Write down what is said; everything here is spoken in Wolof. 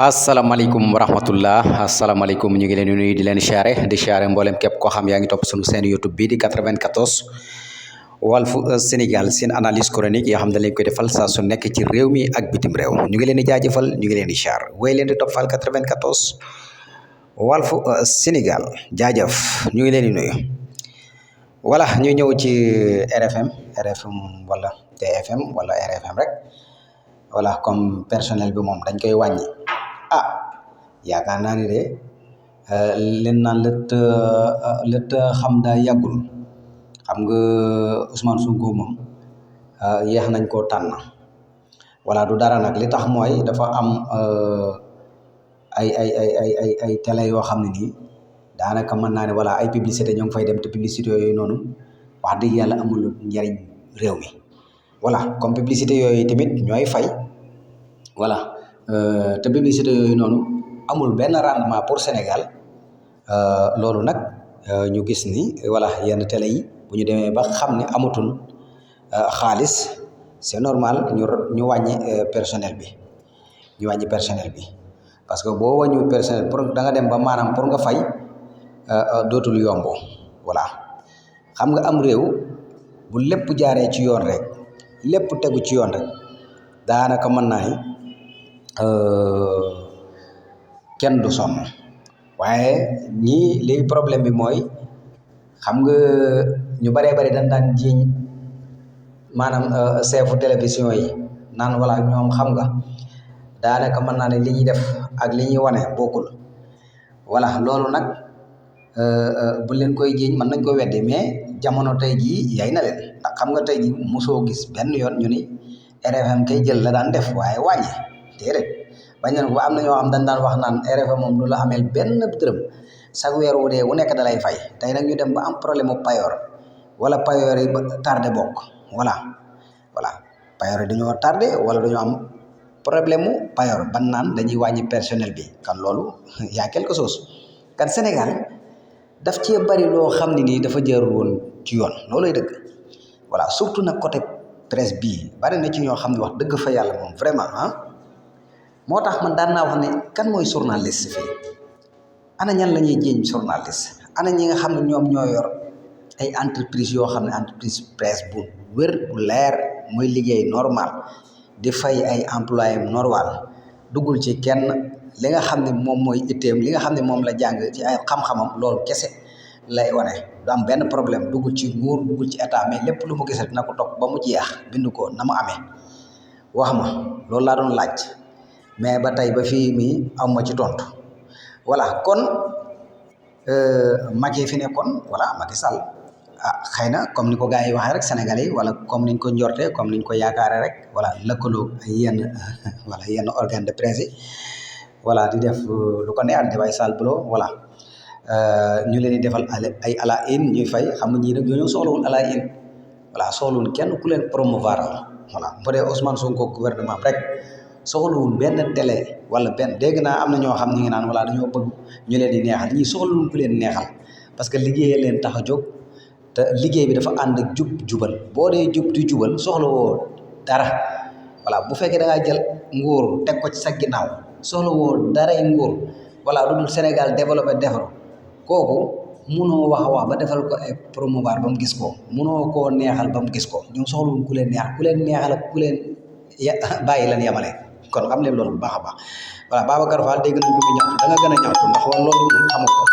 asalaamaaleykum wa rahmatullah asalaamaaleykum ñu ngi leen di nuyu di leen siyaare mboolem képp koo xam yaa ngi topp suñu seen YouTube bii di 94 Walf Sénégal seen analyse chronique yoo xam ne lañ koy defal saa su nekk ci réew mi ak bitim réew ñu ngi leen di jaajëfal ñu ngi leen di siyaar wéy leen di toppal 94 Walf Sénégal jaajëf ñu ngi leen di nuyu voilà ñu ñëw ci RFM wala TFM wala RFM rek voilà comme personnel bi moom dañ koy wàññi yaakaar naa ni de leen naan lët xam daa yàggul xam nga Ousmane Sonko moom yéex nañ koo tànn voilà du dara nag li tax mooy dafa am ay télé yoo xam ne nii daanaka mën naa ne voilà ay publicité ñoo ngi fay dem te publicité yooyu noonu wax dëgg yàlla amul njariñ réew mi voilà comme publicité yooyu tamit ñooy fay voilà te publicité yooyu noonu amul benn rendement pour Sénégal loolu nag ñu gis ni voilà yenn télé yi bu ñu demee ba xam ne amatul xaalis c'est normal ñu wàññi personnel bi parce que boo wàññi personnel pour da nga dem ba maanaam pour nga fay dootul yomb voilà xam nga am réew bu lépp jaaree ci yoon rek lépp tegu ci yoon rek daanaka mën naa ni kenn du sonn waaye ñii léegi problème bi mooy xam nga ñu baree bari dañ daan jiiñ maanaam chefu télévision yi naan wala ñoom xam nga daanaka mën naa ne li ñuy def ak li ñuy wane bokkul voilà loolu nag bu leen koy jiiñ mën nañ ko weddi mais jamono tey jii yay na leen ndax xam nga tey jii mosoo gis benn yoon ñu ni RFM kay jël la daan def waaye wàññi déedéet bañ nañ ko ba am na ñoo xam dañ daan wax naan RFM moom du la ameel benn dërëm chaque weer wu dee wu nekk da lay fay tey nag ñu dem ba am problème mu payoor wala payoor yi ba tardé bokk voilà payoor yi dañoo tardé wala dañoo am problème mu payoor ban naan dañuy wàññi personnel bi kan loolu yaa quelque chose kan Sénégal daf cee bari loo xam ne nii dafa jaarul woon ci yoon loolay dëgg voilà surtout nag côté presse bii bari na ci ñoo xam ne wax dëgg fa yàlla moom vraiment moo tax man daan naa wax ne kan mooy journaliste fii ana ñan la ñuy jéem journaliste ana ñi nga xam ne ñoom ñoo yor ay entreprise yoo xam ne entreprise presse bu wér bu leer mooy liggéey normal di fay ay employé normal duggul ci kenn li nga xam ne moom mooy itteem li nga xam ne moom la jàng ci ay xam-xamam loolu kese lay wane du am benn problème duggul ci nguur duggul ci état mais lépp lu mu gis rek na ko topp ba mu jeex bind ko na mu amee wax ma loolu laa doon laaj mais ba tey ba fii mii am ma ci tontu voilà kon Macky fi nekkoon voilà Macky Sall xëy na comme ni ko gars yi waxee rek Sénégalais yi wala comme niñ ko njortee comme niñ ko yaakaare rek voilà lëkkaloo ay yenn organe de presse yi voilà di def lu ko neex di def ay sale boulot voilà ñu leen di defal ay à la une ñuy fay xam nga ñii nag ñoo soxlawul à la une voilà soxlawul kenn ku leen promouvoir voilà bu dee Ousmane Sonko gouvernement rek soxlawul benn télé wala benn dégg naa am na ñoo xam ñu ngi naan voilà dañoo bëgg ñu leen di neexal ñii soxlawul ku leen neexal parce que liggéeyee leen tax a jóg te liggéey bi dafa ànd ak jubal boo dee jub di jubal soxlawoo dara voilà bu fekkee da ngaa jël nguur teg ko ci sa ginnaaw soxlawoo daray nguur voilà lu dul Sénégal développé defaru kooku munoo wax a wax ba defal ko ay promouvoir ba mu gis ko munoo koo neexal ba mu gis ko ñoom soxlawul ku leen neexal ak ku leen bàyyi leen yemale kon xam leen loolu bu baax a baax voilà Babacar Fall dégg nañ ko muy ñaxtu da nga gën a ñaxtu ndax loolu xamoo ko